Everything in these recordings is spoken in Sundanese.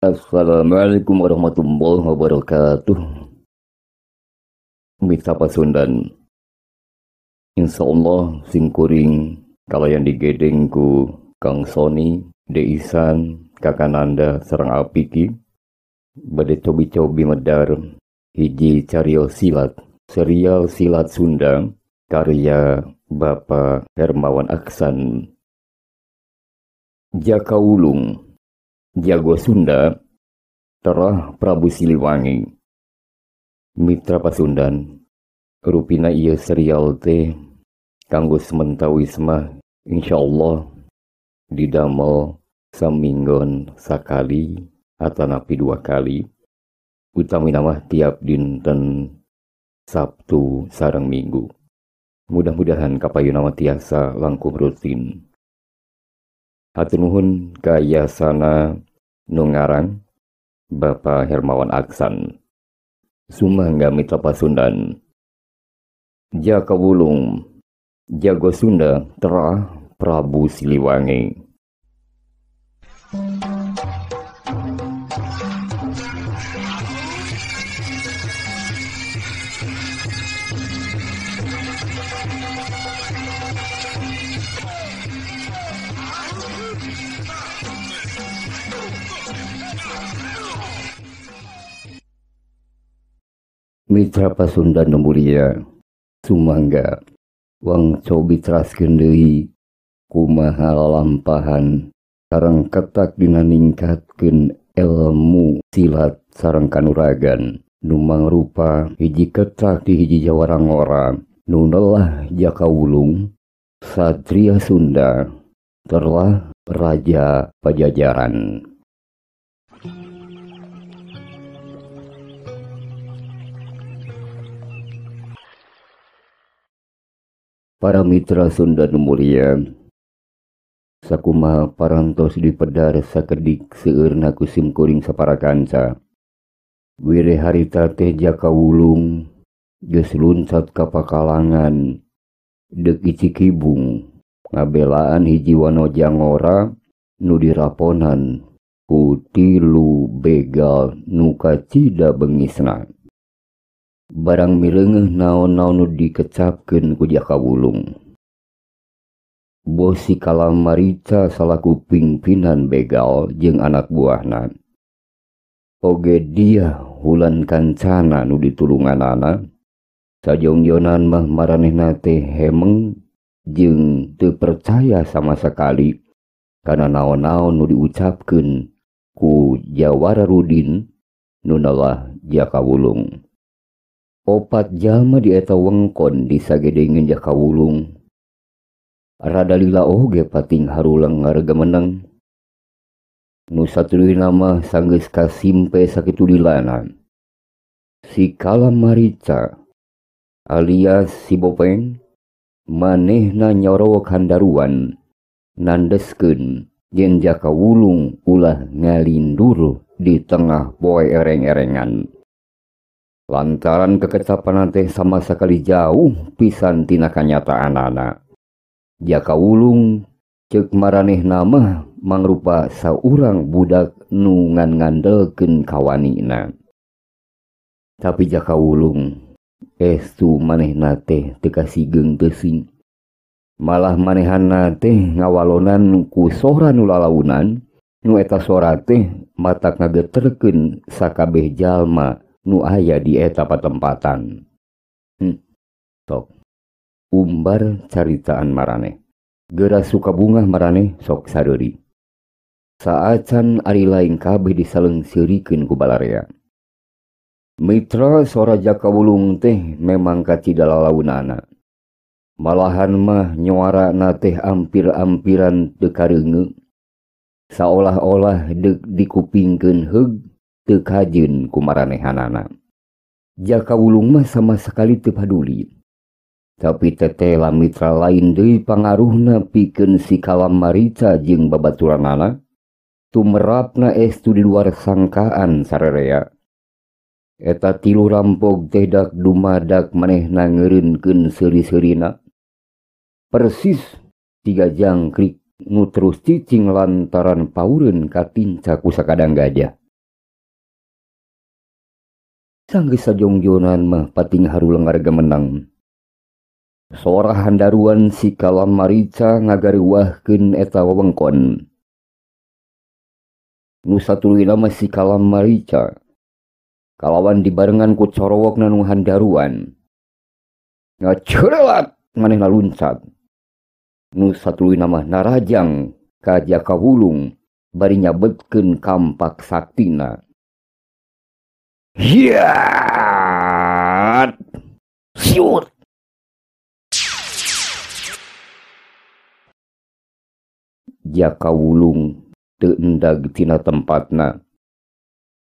Assalamualaikum warahmatullahi wabarakatuh. Mitra Pasundan, insyaallah simkuring kalayan digedeng ku Kang Sony, Deisan, Kakananda sareng Apiki bade cobi-cobi medar hiji carios silat, serial silat Sunda karya Bapak Hermawan Aksan. Jaka Wulung, Jago Sunda, Terah Prabu Siliwangi. Mitra Pasundan, rupina ieu serial teh kanggo sementawis mah insyaallah didamel saminggon sakali atanapi dua kali, utamina mah tiap dinten Sabtu sareng Minggu. Mudah-mudahan kapayuna mah tiasa langkung rutin. Hatur nuhun ka yasana nu ngarang Bapak Hermawan Aksan. Sumangga Mitra Pasundan. Jaka Wulung, Jago Sunda, Terah Prabu Siliwangi. Mitra Pasundan nu mulia, sumangga wang cobi teraskeun deui kumaha lalampahan sareng ketak dina ningkatkeun ilmu silat sareng kanuragan nu mangrupa hiji ketak di hiji jawara ngora nu nelah Jaka Wulung, satria Sunda, terlah Raja Pajajaran. Para mitra Sunda nu mulia, sakumaha parantos dipedar sakedik seueurna ku simkuring sapara kanca. Wire harita teh Jaka Wulung geus luncat ka pakalangan deuk Cikibung ngabelaan hiji wanoja ngora nu diraponan ku tilu begal nu kacida bengisna. Barang mireungeuh naon-naon nu dikecapkeun ku Jaka Wulung. Bosi Kalam Marica salaku pingpinan begal jeung anak buahna. Oge dia hulan kancana nu ditulunganana. Sajongjonan mah maranehna teh hemeng jeung teu percaya sama sekali kana naon-naon nu diucapkeun ku Jawara Rudin nu nelah Jaka Wulung. Opat jalma di eta wengkon disagedengeun Jaka Wulung. Rada lila oge pating harulang ngaregemeneng. Nu satuluyna mah sanggeus kasimpe sakitu lilana. Si Kalam Marica alias si Bopeng manehna nyorowok handaruan nandeskeun yen Jaka Wulung ulah ngalindur di tengah poe ereng-erengan. Lantaran kekecapan teh sama sekali jauh pisan tina kanyataanana. Jaka Wulung ceuk maranehna mah mangrupa saurang budak nu ngan ngandelkeun kawanina. Tapi Jaka Wulung estu manehna teh teu kasigeung teuing. Malah manehanna teh ngawalonan ku sora nu lalaunan, nu eta sora teh matak ngageterkeun sakabeh jalma nu aya di eta patempatan. Sok umbar caritaan maraneh. Geura suka bungah maraneh sok sareuri. Saacan ari lain kabeh disaleungseurikeun ku balarea. Mitra, sora Jaka Wulung teh memang kacida lalaunana. Malahan mah nyuarana teh ampir-ampiran teu kareungeu. Saolah-olah deuk dikupingkeun heug teu kajeun ku maranehanana. Jaka Wulung mah sama sekali teu paduli. Tapi tetela mitra lain deui pangaruhna pikeun si Kalam Marica jeung babaturanana, tumerapna estu di luar sangkaan sarerea. Eta tilu rampok teh dak dumadak manehna ngeureunkeun seuri-seurina. Persis tiga jangkrik nu terus cicing lantaran paureun katinca ku sakadang gajah. Sanggeus sajongjonan mah pating harulengar gemenang. Sora handaruan si Kalam Marica ngagariwahkeun eta wewengkon. Nu satuluyna mah si Kalam Marica kalawan dibarengan ku corowokna nu handaruan. Ngacerelat manehna luncat. Nu satuluyna mah narajang ka Jaka Wulung bari nyabetkeun kampak saktina. Hiat! Siut! Jaka Wulung teu endag tina tempatna.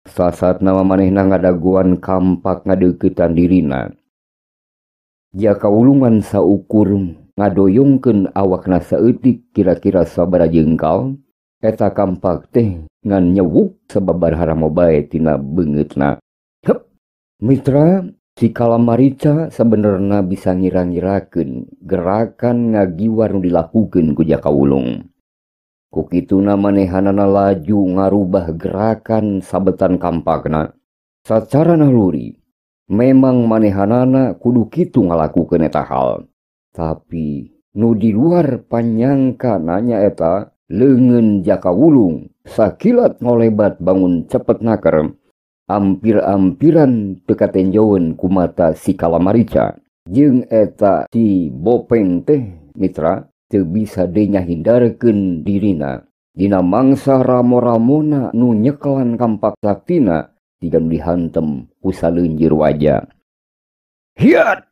Sasatna manehna ngadagoan kampak ngadeuketan dirina. Jaka Wulungan saukur ngadoyongkeun awakna saeutik kira-kira sabaraha jengkal, eta kampak teh ngan nyewuk sababar haramo bae tina beungeutna. Hep! Mitra, si Kalam Marica sabenerna bisa ngira-ngirakeun gerakan ngagiwar nu dilakukeun ku Jaka Wulung. Ku kituna manehanana laju ngarubah gerakan sabetan kampakna. Sacara naluri, memang manehanana kudu kitu ngalakukeun eta hal. Tapi nu di luar panyangka nanya eta leungeun Jaka Wulung sakilat ngolebat bangun cepet naker. Ampir-ampiran teu katenjoeun ku mata si Kalam Marica. Jeung eta si Bopeng teh mitra teu bisa deui nyahindarkeun dirina. Dina mangsa ramo-ramona nu nyekelan kampak saktina siga nu dihantem ku saleunjir waja. Hiat!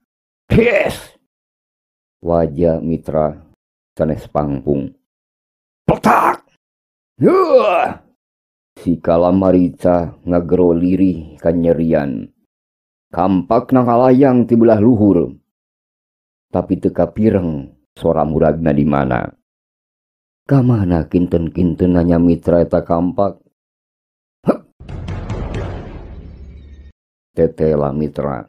Hies! Waja mitra sanes pangpung. Petak! Heuh! Si Kalam Marica ngagero lirih kanyerian. Kampakna ngalayang ti belah luhur. Tapi teu kapireng sora muragna di mana. Kamana kinten-kinten nanya mitra eta kampak? Hep! Tetela mitra.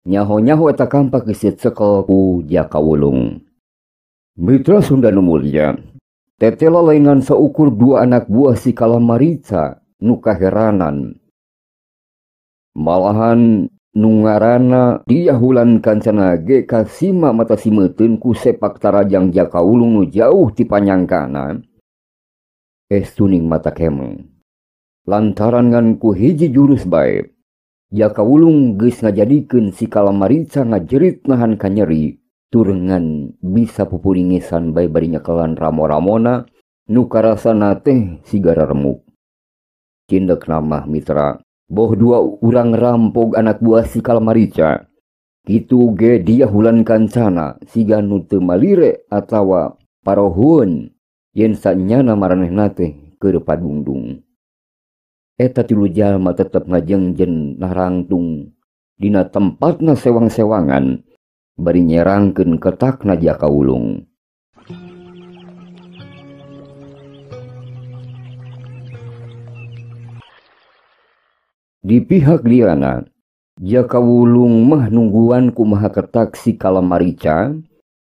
Nyaho-nyaho eta kampak geus dicekel ku Jaka Wulung. Mitra Sunda nu mulya, tetela laingan saukur dua anak buah si Kalam Marica nu kaheranan. Malahan nu ngaranna Dyah Wulan Kancana ge kasima mata simeuteun ku sepak tarajang Jaka Wulung nu jauh ti panyangkana. Estuning mata kemeng. Lantaran ngan ku hiji jurus bae, Jaka Wulung geus ngajadikeun si Kalam Marica ngajerit nahan kanyeri turengan bisa pupuringisan bae bari nyekelan ramo-ramona nu karasana teh sigara remuk. Cindek namah mitra, boh dua urang rampog anak buah si Kalam Marica. Kitu ge Dyah Wulan Kancana siga nu teu malire atawa parohueun yen sanyana maranehna teh keur padungdung. Eta tilu jalma tetep ngajengjen narangtung dina tempatna sewang-sewangan bari nyerangkeun ketakna Jaka Wulung. Di pihak liana, Jaka Wulung mah nungguan kumaha ketak si Kalam Marica,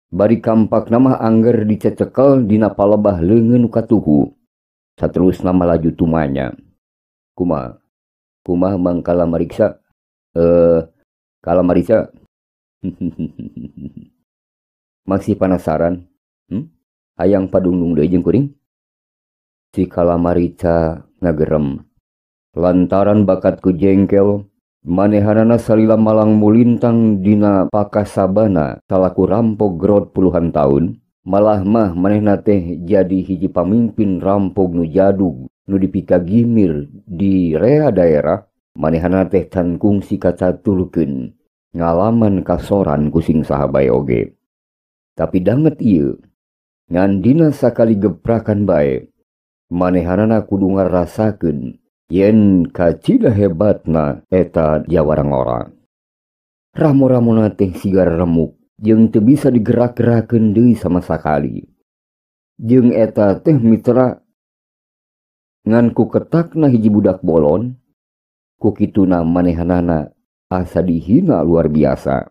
bari kampakna mah angger dicecekel dina palebah leungeun nu katuhu. Saterusna malaju tumanya. Kumaha? Kumaha Mang Kalam Mariksa? Kalam Marica? Masih penasaran? Hayang padungdung deui jeung kuring? Si Kalam Marica ngagerem. Lantaran bakat ku jengkel, manehanana salila malang mulintang dina pakasabana salaku rampog grot puluhan tahun, malah mah manehna teh jadi hiji pamimpin rampog nu jadug nu dipikagimir di rea daerah, manehana teh can kungsi kacaturkeun ngalaman kasoran ku sing saha bae oge. Tapi danget ieu, ngan dina sakali geprakan bae, manehanana kudu ngarasakeun yen kacida hebatna eta jawara ngora. Ramo-ramona teh sigar remuk jeung teu bisa digerak-gerakeun deui sama sakali. Jeung eta teh mitra ngan ku ketakna hiji budak bolon, ku kituna manehanana asa dihina luar biasa.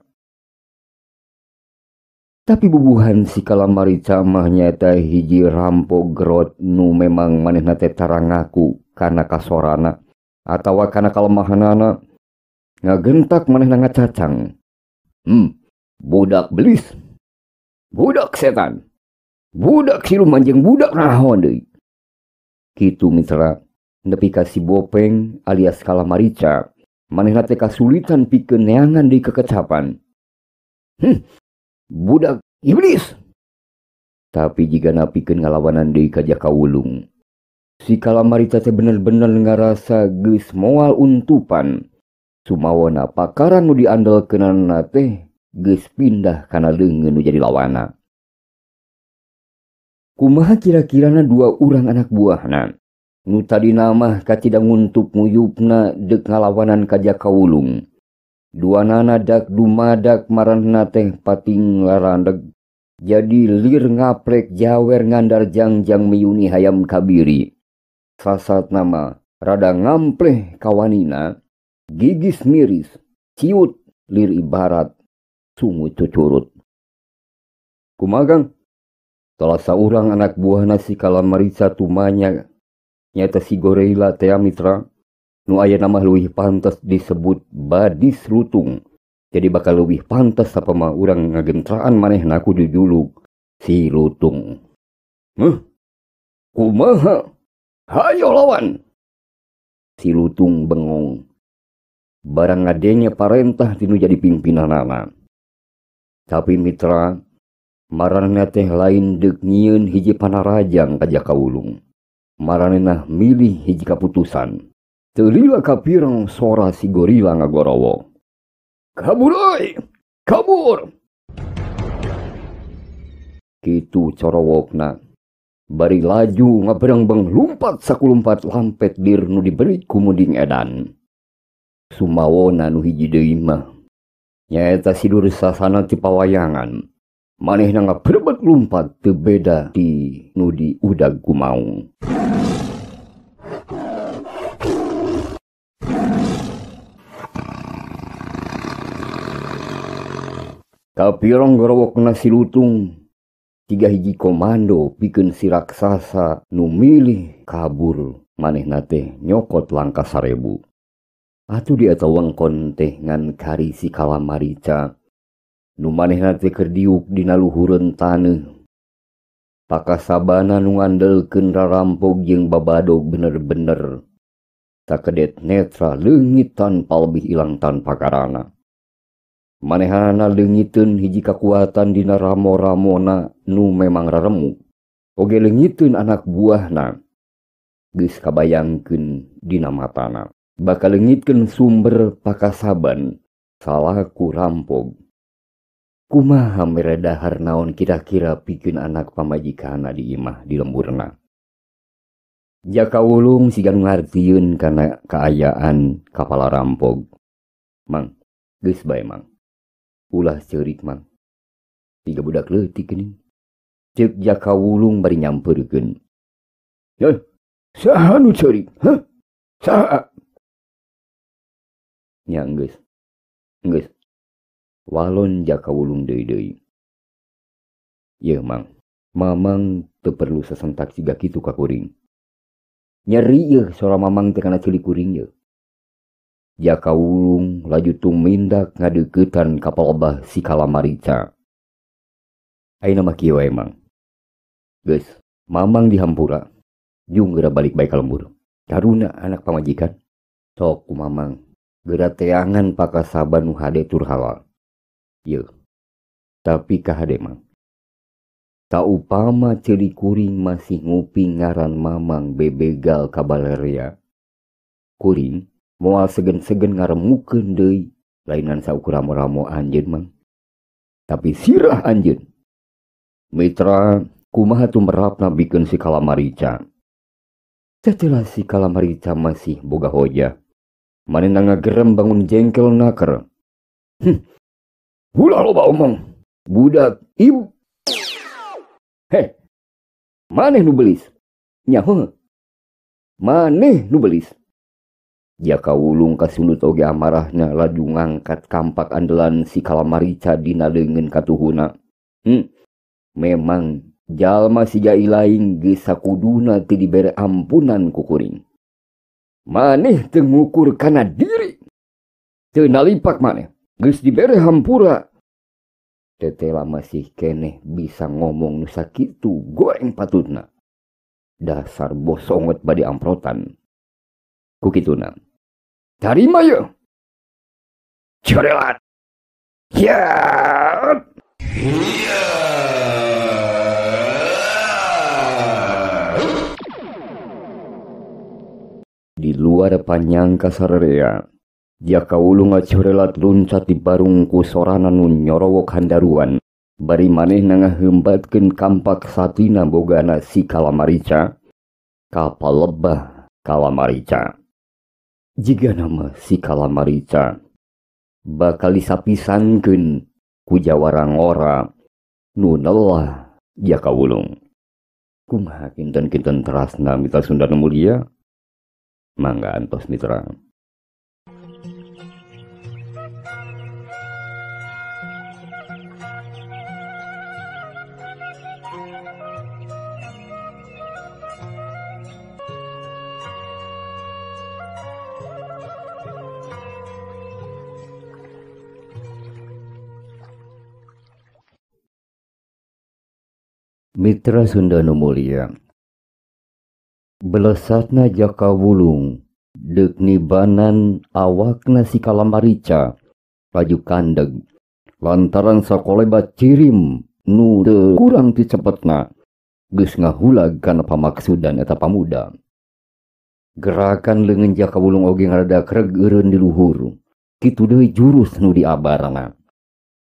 Tapi bubuhan si Kalam Marica mah nyaeta hiji rampog gerot nu memang manehna teh tara ngaku kana kasorana atawa kana kalemahanana. Ngagentak manehna ngacacang. Budak belis. Budak setan. Budak siluman jeung budak naon deui. Kitu mitra, nepi ka si Bopeng alias Kalamarica, manehna teh kasulitan pikeun neangan deui kekecapan. Budak iblis. Tapi jigana pikeun ngalawanan deui ka Jaka Wulung. Si Kalamarica teh bener-bener ngarasa geus moal untupan. Sumawona pakaran nu diandelkeunana teh geus pindah kana leungeun nu jadi lawana. Kumaha kira-kirana dua urang anak buahna nu tadina mah kacida nguntup nguyupna deuk ngalawanan ka Jaka Wulung. Duanana dak dumadak maranehna teh pating larandeg jadi lir ngaprek jawer ngandar jangjang miyuni hayam kabiri. Sasat nama rada ngampleh kawanina, gigis miris, ciut lir ibarat sungu cucurut. Kumagang salah saurang anak buahna si Kalamarica tumanya nyata si Gorilla tea mitra nu aya nama leuwih pantas disebut Badis Lutung. Jadi bakal leuwih pantas sapama urang ngagentraan manehna kudu juluk si Lutung. Kumaha? Hayo lawan. Si Lutung bengong. Barang ngadenge parentah tinu jadi pimpinanana. Tapi mitra, maranehna teh lain deuk nyieun hiji panarajang ka Jaka Wulung. Maranehna milih hiji kaputusan. Teu lila kapireng sora si gorila ngagorowo. Kabur euy! Kabur! Kitu corowokna. Bari laju ngaberengbeng lumpat sakulumpat lampet dir nu diberi ku munding edan. Sumawona nu hiji deui mah nyaeta si Dursasana ti pawayangan. Manehna ngabrebet lumpat teu beda ti nu diudag ku maung. Kapirong gorowokna si Lutung tiga hiji komando pikeun si raksasa nu milih kabur manehna teh nyokot langkah 1000. Atuh di eta wengkon teh ngan kari si Kalamarica nu manehna teh keur diuk dina luhureun taneuh. Pakasabana nu ngandelkeun rarampog jeung babadog bener-bener sakedet netra leungit tanpa lebih ilang tanpa karana. Manehana leungiteun hiji kakuatan dina ramo-ramona nu memang raremuk. Oge leungiteun anak buahna geus kabayangkeun dina matana. Bakal leungitkeun sumber pakasaban salaku rampog. Kumaha mere dahar naon kira-kira pikeun anak pamajikanna di imah di lemburna. Jaka Wulung siga nu ngartieun kana kaayaan kapala rampog. Mang, geus bae mang. Ulah ceurik mang. Tiga budak leutik geuning. Ceuk Jaka Wulung bari nyampeurkeun. Heh, saha nu ceurik? Hah? Saha? Nya geus. Geus. Walon Jaka Wulung deui-deui. Yeuh mang, mamang teu perlu sasentak siga kitu ka kuring. Nyeri yeuh sora mamang teh kana ceuli kuring yeuh. Jaka Wulung laju tumindak ngadeuketan ka palebah si Kalamarica. Ayeuna mah kieu wae mang. Geus, mamang dihampura. Jung geura balik bae ka lembur. Karuna anak pamajikan. Sok ku mamang geura teangan pakasaban nu hade tur halal. Yeuh. Tapi kahade mang. Saupama ceuli kuring masih nguping ngaran mamang bebegal ka balerea. Kuring moal segen-segen ngaremukeun deui lainan saukur ramo-ramo anjeun mang. Tapi sirah anjeun. Mitra kumaha tumerapna bikeun si Kalamarica. Setelah si Kalamarica masih boga hoja, manehna ngagerem bangun jengkel naker. Ulah loba omong, budak ibu. Heh, maneh nu belis? Nyaho, maneh nu belis? Jaka Wulung kasundut oge amarahna laju ngangkat kampak andelan si Kalamarica dina leungeun katuhuna. Memang jalma siga ilaing geus sakuduna teu dibere ampunan ku kuring. Maneh teu ngukur kana diri. Teu nalipak maneh, geus dibere hampura. Tetela masih keneh bisa ngomong nu sakitu goreng patutna. Dasar bosongot bade amprotan. Ku kituna. Tarima ye. Corelat. Ya. Di luar panyangka sararea, Jaka Wulung ngacorelat luncat di barung ku sorana nu nyorowok handaruan. Bari manehna ngahembatkeun kampak satina bogana si Kalamarica, kapalebah Kalamarica. Jiga nama si Kalamarica bakal disapisankeun ku jawara ngora nu nelah Jaka Wulung. Kumaha kinten-kinten terasna mitra Sunda nu mulia? Mangga antos mitra. Mitra Sunda nu mulia, belesatna Jaka Wulung deuk nibanan awakna si Kalamarica laju kandeg lantaran sakolebat cirim nu teu kurang ti cepetna geus ngahulag kana pamaksudan eta pamuda. Gerakan leungeun Jaka Wulung oge ngarada kreg eureun di luhur, kitu deui jurus nu diabarna.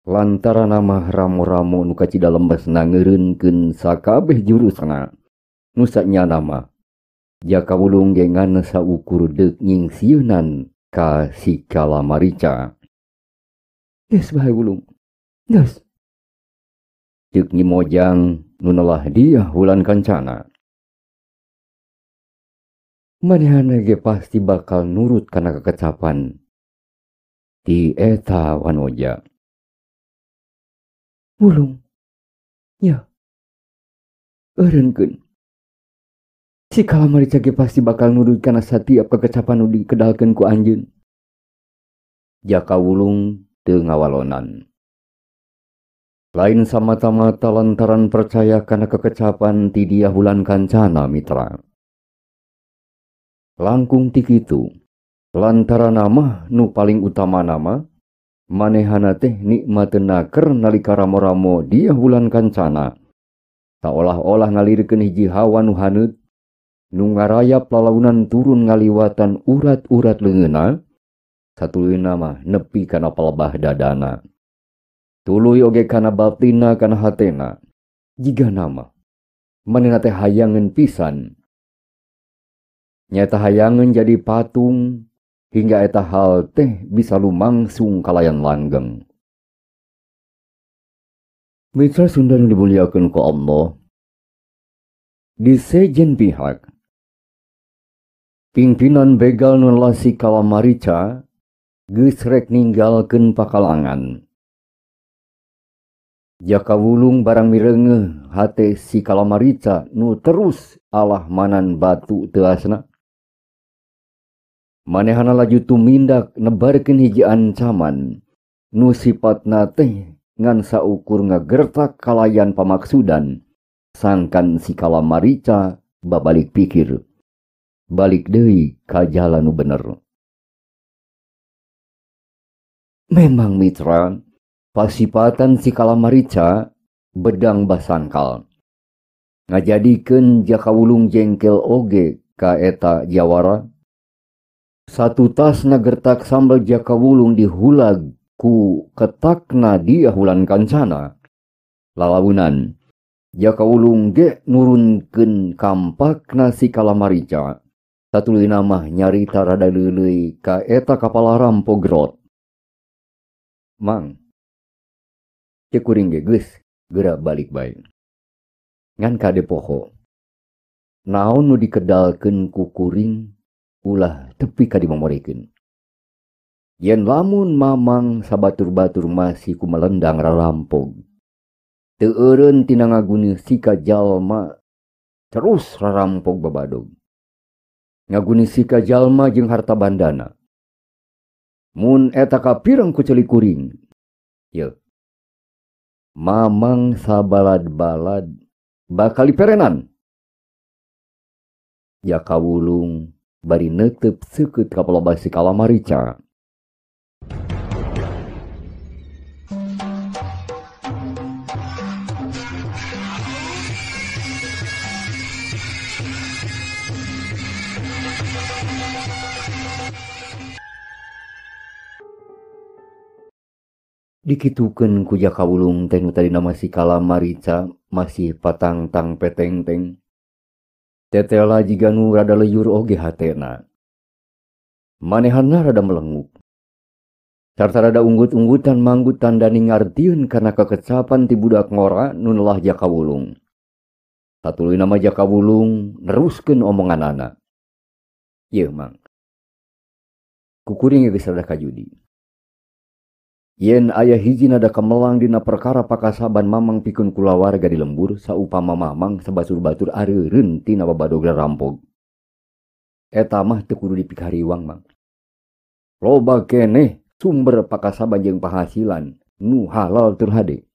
Lantaran mah ramo-ramo nu kacida lembasna ngeureunkeun sakabeh jurusna. Nu sanyana mah Jaka Wulung ge ngan saukur deuk nyingsieunan ka si Kalamarica. Geus bae Wulung. Geus. Ceuk Nyi Mojang nu nelah dia hulan kancana. Manehna ge pasti bakal nurut kana kekecapan ti eta wanoja. Wulung, ya, eureunkeun. Si Kalamarica ge pasti bakal nurut kana satiap kekecapan nu dikedalkeun ku anjeun. Jaka Wulung teu ngawalonan. Lain samata-mata lantaran percaya kana kekecapan ti dia hulan kancana mitra. Langkung ti kitu, lantaran mah nu paling utama nama manehana teh nikmateun naker nalika ramo-ramo dia hulan kancana. Saolah-olah ngalirkeun hiji hawa nu haneut, nu ngarayap lalaunan turun ngaliwatan urat-urat leungeunna, satuluyna mah nepi kana palebah dadana. Tuluy oge kana batina kana hatena. Jiga nama manehna teh hayangeun pisan. Nyata hayangeun jadi patung hingga eta hal teh bisa lumangsung kalayan langgeng. Mitra Sunda nu dimuliakeun ku Allah, di sejen pihak pimpinan begal nu si Kalamarica geus rek ninggalkeun pakalangan. Jaka Wulung barang mireungeuh hate si Kalamarica nu terus alah manan batu teuasna. Manehana laju tumindak nebarkeun hiji ancaman nu sipatna teh ngan saukur ngagertak kalayan pamaksudan sangkan si Kalamarica babalik pikir balik deui ka jalan nu bener. Memang mitra, pasipatan si Kalamarica bedang basangkal ngajadikeun Jaka Wulung jengkel oge ka eta jawara. Satu tas nagertak sambal Jaka Wulung dihulag ku ketakna dia hulan kancana. Lalaunan Jaka Wulung ge nurunkeun kampakna si Kalamarica. Satuluyna mah nyarita rada leuleui ka eta kapala rampog grot. Mang, ceuk kuring ge geus geura balik bae. Ngan kade poho. Naon nu dikedalkeun ku kuring ulah tepi ka dimomorikeun. Yen lamun mamang sabatur-batur masih ku melendang rarampog. Teu eureun tina ngaguni sika jalma terus rarampog babadog. Ngaguni sika jalma jeung harta bandana. Mun eta kapireng ku ceuli kuring. Yeuh. Mamang sabalad-balad bakal diperenan. Jaka Wulung bari neuteup seukeut ka palebah si Kalamarica. Dikitukeun ku Jaka Wulung teh nu tadina masih Kalamarica masih patangtang petengteng. Tetela jiga nu rada leyur oge hatena. Manehanna rada melenguk. Sarta rada unggut-unggutan manggut tandani ngartieun kana kakecapan ti budak ngora nu nelah Jaka Wulung. Satuluyna mah Jaka Wulung neruskeun omonganana. Yeuh Mang. Kukuring geus rada kajudi. Yen aya hiji nada kamelang dina perkara pakasaban Mamang pikeun kulawarga di lembur saupama Mamang sabatur-batur areureun tina babadogra rampog. Eta mah teu kudu dipikariwang Mang. Loba keneh sumber pakasaban jeung penghasilan nu halal tur hade.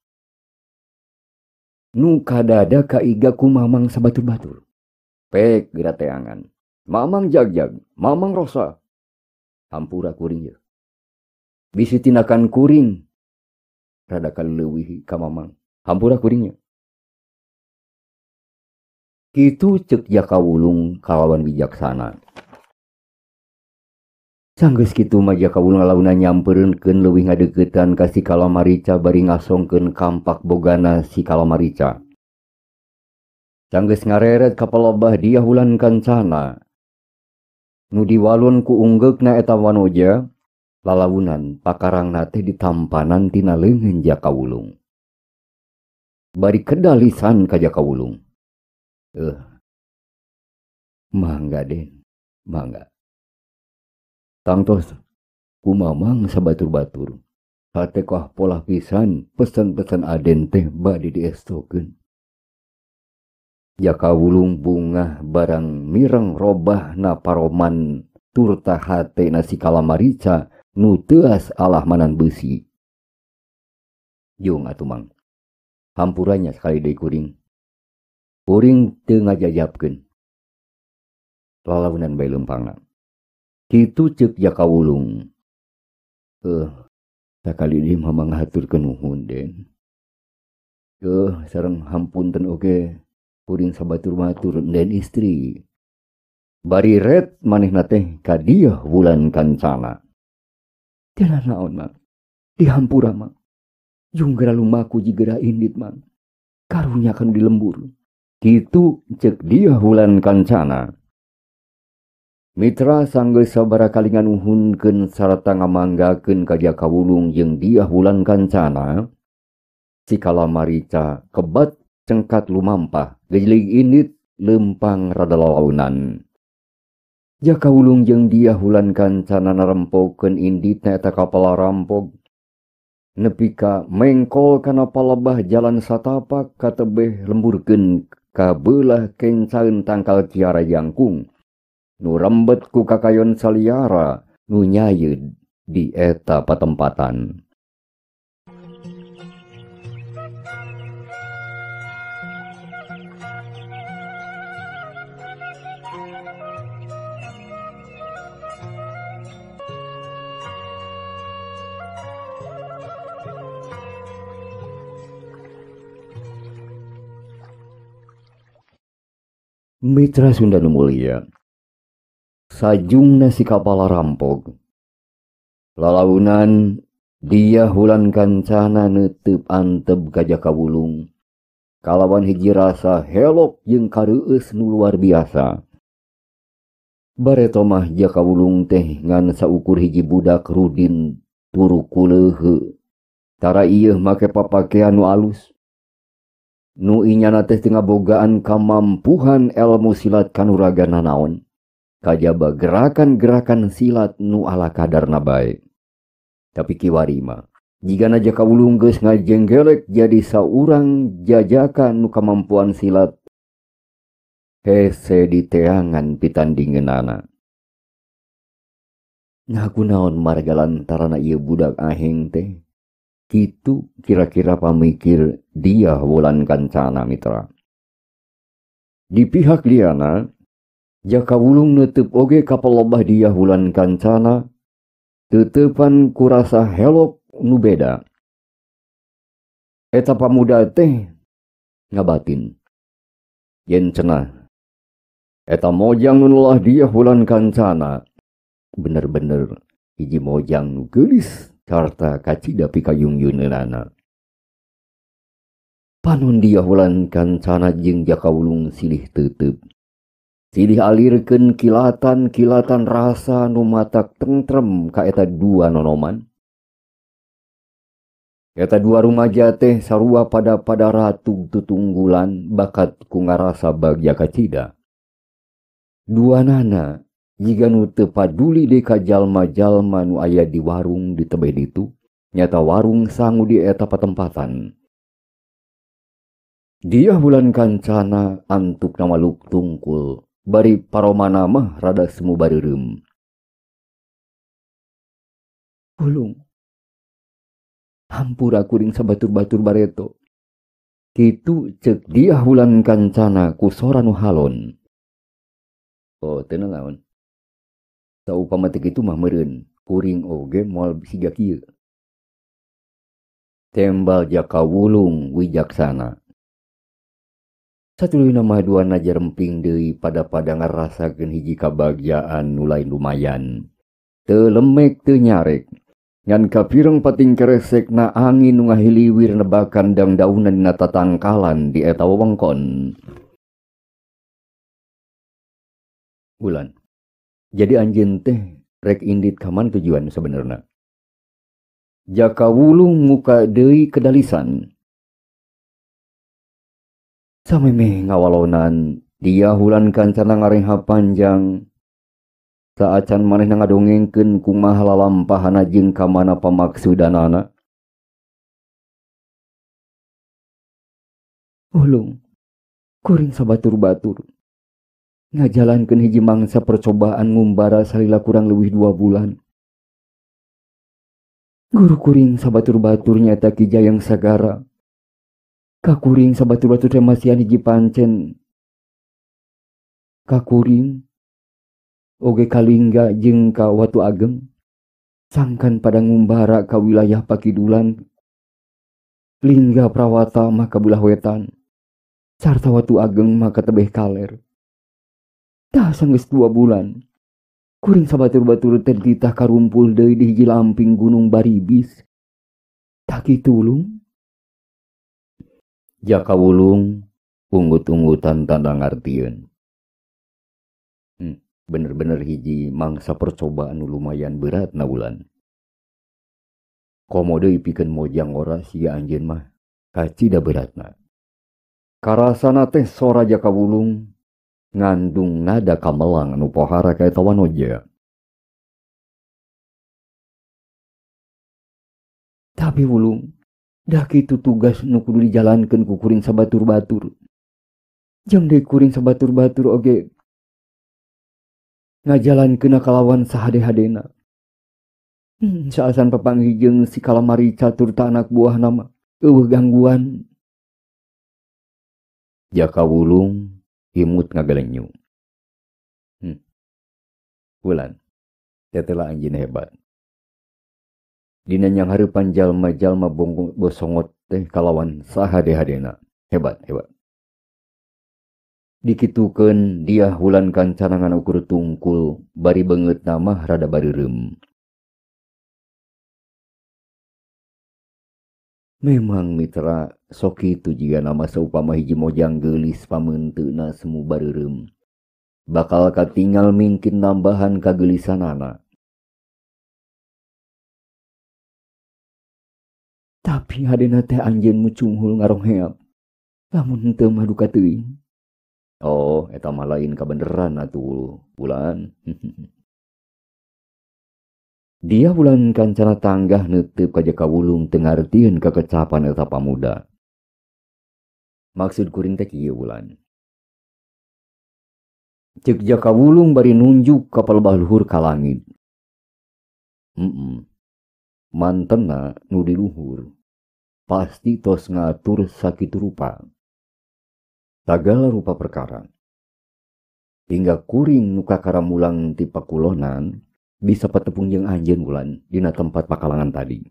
Nu kadada kaiga ku Mamang sabatur-batur. Pek geura teangan. Mamang jagjag, Mamang rosa. Hampura kuring ye. Bisi tindakan kuring rada kaleuwih ka Mamang. Hampura kuringnya. Kitu ceuk Jaka Wulung kalawan bijaksana. Sanggeus kitu mah Jaka Wulung launa nyampereunkeun leuwih ngadeuketan ka si Kalamarica bari ngasongkeun kampak bogana si Kalamarica. Sanggeus ngareret ka palebah dia hulan kancana. Nu diwalun ku unggeukna eta wanoja. Lalaunan pakarangna teh ditampanan tina leungeun Jaka Wulung. Bari kedalisan ka Jaka Wulung. Mangga Den, mangga. Tangtos ku Mamang sabatur-batur. Hate kah polah pisan pesan-pesan Aden teh bade diestokeun. Jaka Wulung bungah barang mireng robahna paroman turta hate na si Kalamarica nu teuas alahmanan beusi. Jung atuh Mang. Hampuranya sekali deui kuring. Kuring teu ngajajabkeun. Lalaunan bae leumpangna. Kitu ceuk Jaka Wulung. Sakali deui Mamang ngahaturkeun nuhun Den. Sareng hampunten oge kuring sabatur-batur den istri. Bari ret manehna teh ka dieu wulan kancana. Teu naon Mang. Dihampura Mang. Jung geura lumaku jigera indit Mang. Karunya kan di lembur. Kitu ceuk dia wulan kancana. Mitra sanggeus sabaraha kali nganuhunkeun sarta ngamanggakeun ka Jaka Wulung jeung dia wulan kancana. Si Kalamarica kebat cengkat lumampah gejlig indit lempang rada lalaunan. Jaka Wulung jeung dia hulan kancana narempokeun inditna eta kapala rampog. Nepi ka mengkol kana palebah jalan satapak katebeh lemburkeun ka beulah kencaeun tangkal kiara jangkung. Nu rembet ku kakayon saliara nu nyayeud di eta patempatan. Mitra Sunda nu mulia, sajungna si kapala rampog. Lalaunan dia hulan kancana neuteup antep ka Jaka Wulung. Kalawan hiji rasa helok jeung kareueus nu luar biasa. Bareto mah Jaka Wulung teh ngan saukur hiji budak rudin turu kuleuheu. Tara ieu make papakean nu alus. Nu inyana teh teu ngabogaan kamampuhan elmu silat kanuragan nanaon. Kajaba gerakan-gerakan silat nu ala kadarna bae. Tapi kiwari mah jigana Jaka Wulung geus ngajenggelek jadi saurang jajakan nu kamampuan silat hese diteangan pitandingeunana. Ngaku naon marga lantaran ieu budak aheng teh. Kitu kira-kira pamikir Diah Wulan Kancana mitra. Di pihak liana, Jaka Wulung neuteub oge ka palebah Diah Wulan Kancana, teuteupan kurasa helok nu beda. Eta pamuda teh ngabatin. Yen cenah, eta mojang nu nulah Diah Wulan Kancana bener-bener hiji mojang nu geulis sarta kacida pikayungyuneunana. Panon Diah Wulan Kancana jeung Jaka Wulung silih teuteub. Silih alirkeun kilatan-kilatan rasa nu matak tentrem ka eta dua nonoman. Eta dua rumaja teh sarua pada ratug tutunggulan bakat ku ngarasa bagja kacida. Dua nana jiga nu teu paduli deui ka jalma-jalma nu aya di warung di tebeh ditu, nyata warung sangu di eta patempatan. Diah Wulan Kancana antukna maluk tungkul, bari paromana mah rada semu bareureum. Wulung, hampura kuring sabatur-batur bareto. Kitu ceuk Diah Wulan Kancana ku sora nu halon. Oh, teu naon. Saupama teu kitu mah meureun, kuring oge moal siga kieu. Tembal Jaka Wulung wijaksana. Satuluyna mah duana jaremping deui pada-pada ngarasakeun hiji kabagjaan nu lain lumayan. Teu lemek teu nyarek. Ngan kapireng pating keresekna angin nu ngahiliwir nebakan dangdaunan dina tatangkalan di eta wewengkon. Wulan. Jadi anjeun teh rek indit ka mana tujuan sebenarna? Jaka Wulung muka deui kedalisan. Samemeh ngawalonan, Diah Wulan Kancana ngareha panjang. Saacan manehna ngadongengkeun kumaha lalampahana jeung ka mana pamaksudanana. Wulung, kuring sabatur-batur ngajalankeun hiji mangsa percobaan ngumbara salila kurang leuwih 2 bulan. Guru kuring sabatur-batur nyaeta Ki Jayang Sagara. Kakuring sabatur-batur teh masihan hiji pancen. Kakuring oge kalingga jeung ka Watu Ageng sangkan pada ngumbara ka wilayah Pakidulan. Lingga Prawata mah ka bulah wetan, sarta Watu Ageng mah ka tebeh kaler. Tah sanggeus 2 bulan kuring sabatur-batur teh ditah karumpul deui di hiji lamping Gunung Baribis. Tah kitu Wulung. Jaka Wulung unggut-unggutan tanda ngartieun. Bener-bener hiji mangsa percobaan nu lumayan berat na Wulan. Komo deui pikeun mojang ora sia anjeun mah kacida beratna. Karasana teh sora Jaka Wulung ngandung nada kamelang anu pohara ka eta wanoja. Tapi Wulung, dah kitu tugas nu kudu dijalankeun ku kuring sabatur-batur. Jang deui kuring sabatur-batur oge ngajalankeun kalawan sahade-hadena. Saasan papanggih jeung si Kalamarica turta anak buahna mah eueuh gangguan. Jaka Wulung imut ngagalenyu. Wulan, tetela anjeun hebat. Dina nyanghareupan jalma-jalma bosongot teh kalawan sahade-hadena. Hebat, hebat. Dikitukeun Diah Wulan Kancana ngan ukur tungkul bari beungeutna mah rada bareureum. Memang mitra sok kitu jiga nama saupama hiji mojang geulis pameunteuna semu bareureum. Bakal katingal mingkin nambahan kageulisanana. Tapi hadena teh anjeun mucunghul ngarongheap. Lamun henteu mah duka teuing. Oh, eta mah lain kabeneran atuh Wulan. Diah Wulan Kancana tanggah neuteup ka Jaka Wulung teu ngartieun kakecapan eta pamuda. Maksud kuring teh kieu Wulan. Ceuk Jaka Wulung bari nunjuk ka palebah luhur ka langit. Mantena nu di luhur pasti tos ngatur sakitu rupa. Sagala rupa perkara. Hingga kuring nu kakara mulang ti pakulonan bisa patepung jeung anjeun Wulan dina tempat pakalangan tadi.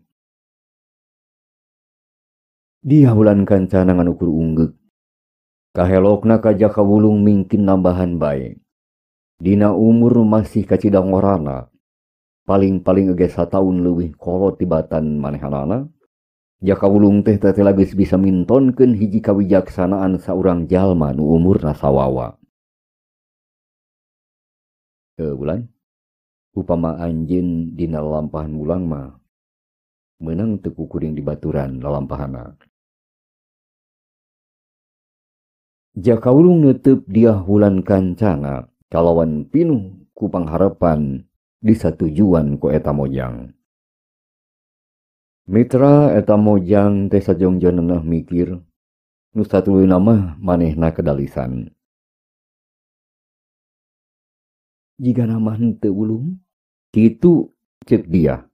Dia Wulan kancana ngan ukur unggeuk. Kahelokna ka Jaka Wulung mingkin nambahan bae. Dina umur masih kacida ngorana. Paling-paling ge sataun leuwih kolot tibatan manehanana. Jaka Wulung teh tetela geus bisa mintonkeun hiji kawijaksanaan saurang jalma nu umurna sawawa. Wulan, upama anjeun dina lalampahan mulang mah meunang teu kukuring dibaturan lalampahana. Jaka Wulung neuteup Diah Wulan kancana kalawan pinuh ku pangharepan disatujuan ku eta mojang. Mitra eta mojang teh sajongjonana mikir nu satuluyna mah manehna kedalisan. Jika nama henteu Wulung, kitu ceuk dia.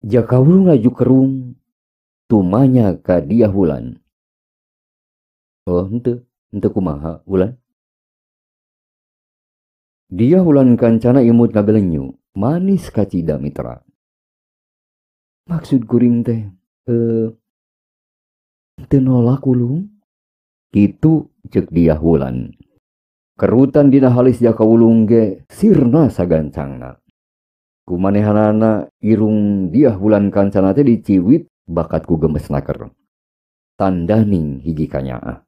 Jaka Wulung laju kerung, tumanya ka Diah Wulan. Oh, henteu, henteu kumaha Wulan? Diah Wulan kancana imut ngagelenyu, manis kacida mitra. Maksud kuring teh, teu nolak Wulung? Kitu ceuk Diah Wulan. Kerutan dina halis Jaka Wulung ge sirna sagancangna. Kumanehanana irung Diah Wulan kancana teh diciwit bakat ku gemes naker. Tandaning hiji kanyaah.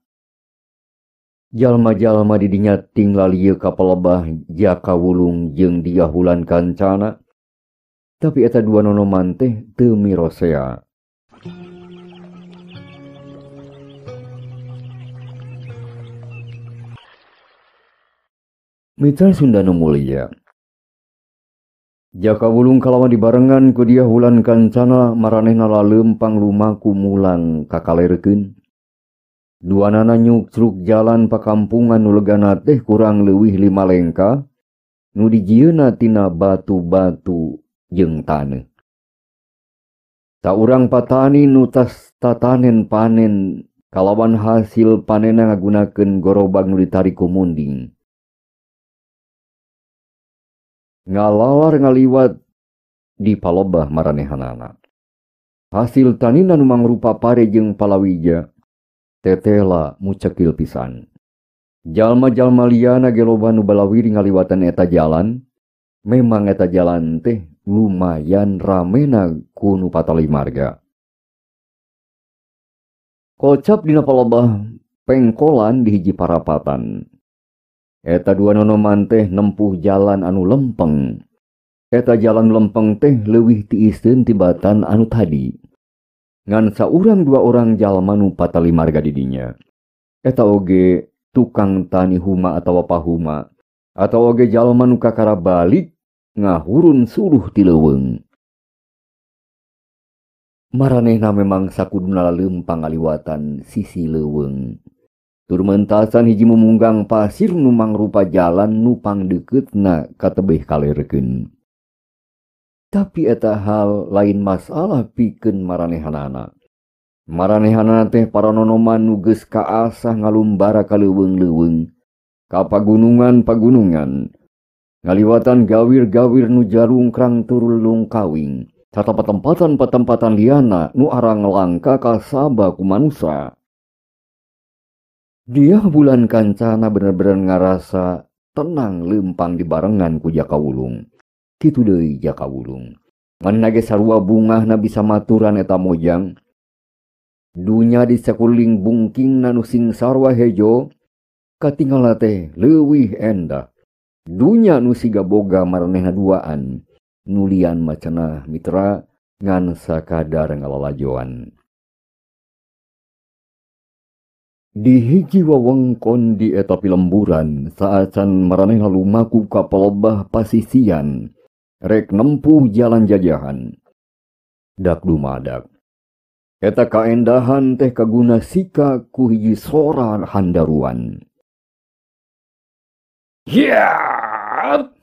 Jalma-jalma di dinya ting lalieu ka palebah Jaka Wulung jeung Diah Wulan kancana. Tapi eta dua nonoman teh teu mirosea. Mitra Sunda nu mulia. Jaka Wulung kalawan dibarengan ku Diah Wulan kancana maranehna laleumpang lumaku mulang kakalerekeun. Duanana nyukcruk jalan pakampungan nu legana teh kurang leuwih 5 lengka nu dijieunna tina batu-batu jeung taneuh. Saurang patani nu tas tatanen panen kalawan hasil panenna ngagunakeun gorobag nu ditarik ku munding. Ngalalar ngaliwat di palebah maranehanana. Hasil tanina nu mangrupa pare jeung palawija tetela mucekil pisan. Jalma-jalma liana ge loba nu balawiri ngaliwatan eta jalan. Memang eta jalan teh lumayan ramena ku nu patali marga. Kocap dina palebah pengkolan di hiji parapatan. Eta dua nonoman teh nempuh jalan anu lempeng. Eta jalan lempeng teh leuwih tiiseun tibatan anu tadi. Ngan saurang dua orang jalma nu patali marga di dinya. Eta oge tukang tani huma atawa pahuma, atawa oge jalma nu kakara balik ngahurun suluh ti leuweung. Maranehna memang sakuduna leumpang ngaliwatan sisi leuweung. Tur mentasan hiji mumunggang pasir nu mangrupa jalan nu pangdekeutna ka tebih kalerekeun. Tapi eta hal lain masalah pikeun maranehanana. Maranehanana teh para nonoman nu geus kaasah ngalumbara ka leuweung-leuweung, ka pagunungan-pagunungan, ngaliwatan gawir-gawir nu jarungkrang tur lungkawing, sarta patempatan-patempatan liana nu arang langka kasaba ku manusa. Diah Wulan kancana bener-bener ngarasa tenang lempang dibarengan ku Jaka Wulung. Kitu deui Jaka Wulung. Manehna ge sarua bungahna bisa maturan eta mojang. Dunya di sakuliling bungkingna nu sing sarua hejo, katinggalna teh leuwih endah. Dunya nu siga boga maranehna duaan, nulian macenah mitra ngan sakadar ngalalajoan. Di hiji wewengkon di eta pilemburan saacan maranehna lumaku ka pelebah pasisian rek nempuh jalan jajahan. Dak dumadak. Eta kaendahan teh kaguna sika ku hiji sora handaruan. Hiat!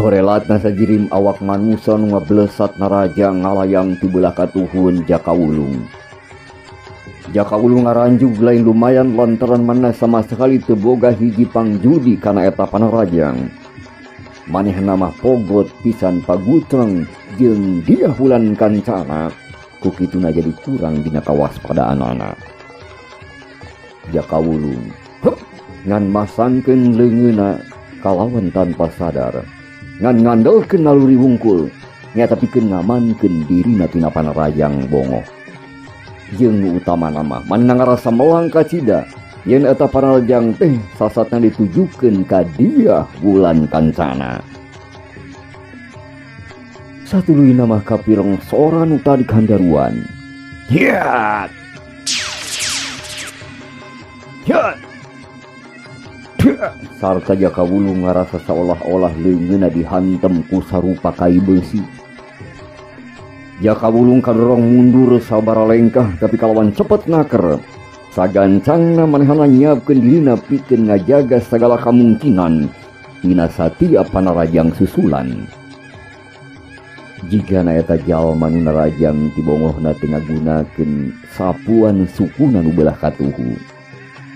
Corelatna sajirim awak manusa nu ngablesat naraja ngalayang ti belah katuhun Jaka Wulung. Jaka Wulung ngaranjug lain lumayan lantaran mana sama sekali teu boga hiji pangjudi kana eta panarajang. Manehna mah pogot pisan pagutreng jeung Diah Wulan Kancana, ku kituna jadi kurang dina kawaspadaanana. Jaka Wulung heup ngan masangkeun leungeunna kalawan tanpa sadar. Ngan ngandelkeun naluri wungkul nyata pikeun ngamankeun dirina tina panarajang bongoh. Jeung nu utamana mah manehna ngarasa melang kacida yen eta panarajang teh sasatna ditujukeun ka Diah Wulan Kancana. Satuluyna mah kapireng sora nu tadi handaruan. Hiat! Hiat! Sarta Jaka Wulung ngarasa seolah-olah leungeunna dihantem ku sarupa kai beusi. Jaka Wulung kadorong mundur sabara lengkah tapi kalawan cepet naker. Sagancangna manehna nyiapkeun dirina pikeun ngajaga sagala kamungkinan dina satiap panarajang susulan. Jigana eta jalma nu narajang ti bongohna teu ngagunakeun sapuan sukuna nu belah katuhu.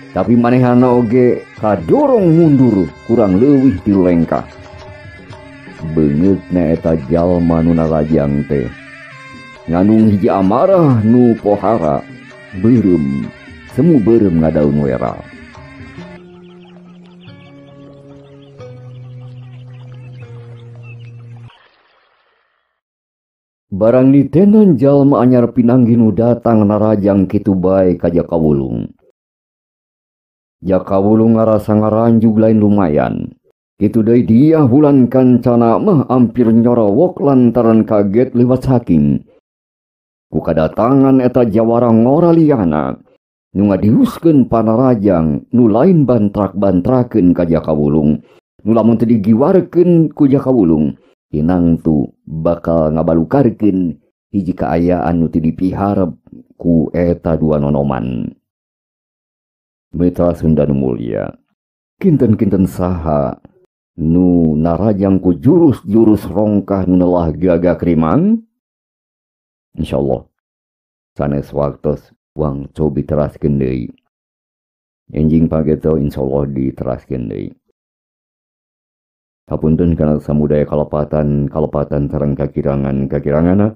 Tapi manehna oge kadorong mundur kurang leuwih ti lengkah. Beungeutna eta jalma nu narajang teh ngandung hiji amarah nu pohara beureum semu beureum ngadaun wera. Barang ditenan jalma anyar pinanggih nu datang narajang kitu bae ka Jaka Wulung. Jaka Wulung ngarasa ngaranjug lain lumayan. Kitu deui Diah Wulan Kancana mah ampir nyorowok lantaran kaget lewat saking. Ku kadatangan eta jawara ngora liana nu ngadiuskeun panarajang nu lain bantrak-bantrakeun ka Jaka Wulung. Nu lamun teu digiwarkeun ku Jaka Wulung, tinangtu bakal ngabalukarkeun hiji kaayaan nu teu dipiharep ku eta dua nonoman. Mitra Sunda nu mulia, kinten-kinten saha nu narajang ku jurus-jurus rongkah nu nelah gagak rimang? Insyaallah sanes waktos wang cobi teraskeun deui. Enjing pageto insyaallah diteraskeun deui. Hapunten kana samudaya kalepatan sareng kakirangan-kakiranganna.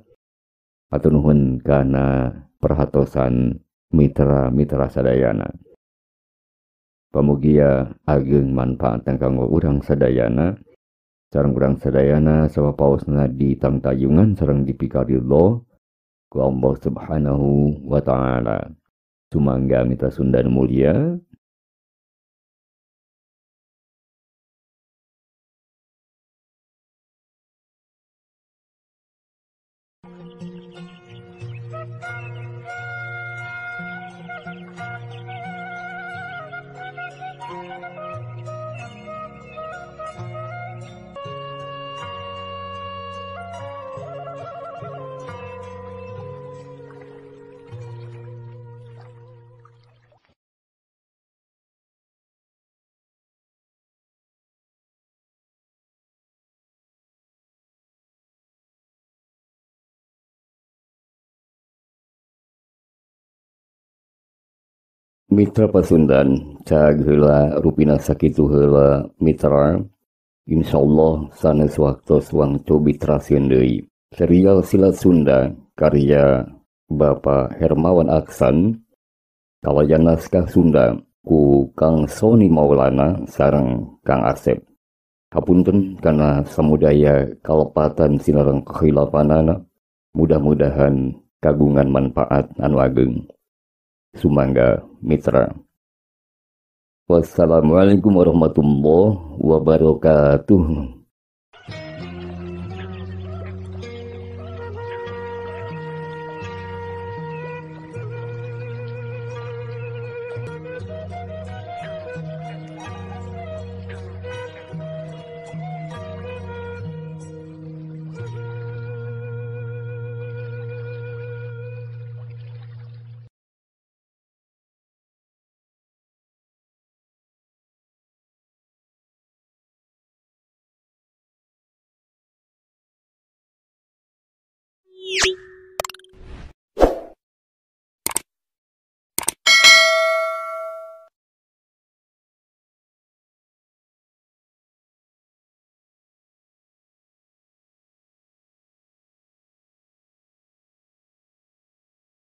Hatur nuhun kana perhatosan mitra-mitra sadayana. Pamugia ageng manfaat kanggo urang sadayana, sareng urang sadayana sapapaosna di tangtayungan sareng dipikaridho ku Allah Subhanahu wa taala. Sumangga mitra Sunda nu mulia. Mitra Pasundan, cag heula rupina sakitu heula mitra. Insyaallah sanes waktos wang cobi teraskeun deui. Serial Silat Sunda karya Bapak Hermawan Aksan, kalayan naskah Sunda ku Kang Soni Maulana sareng Kang Asep. Hapunten kana samudaya kalepatan sinareng kehilapanana, mudah-mudahan kagungan manfaat anu ageng. Sumangga mitra. Wassalamualaikum warahmatullahi wabarakatuh.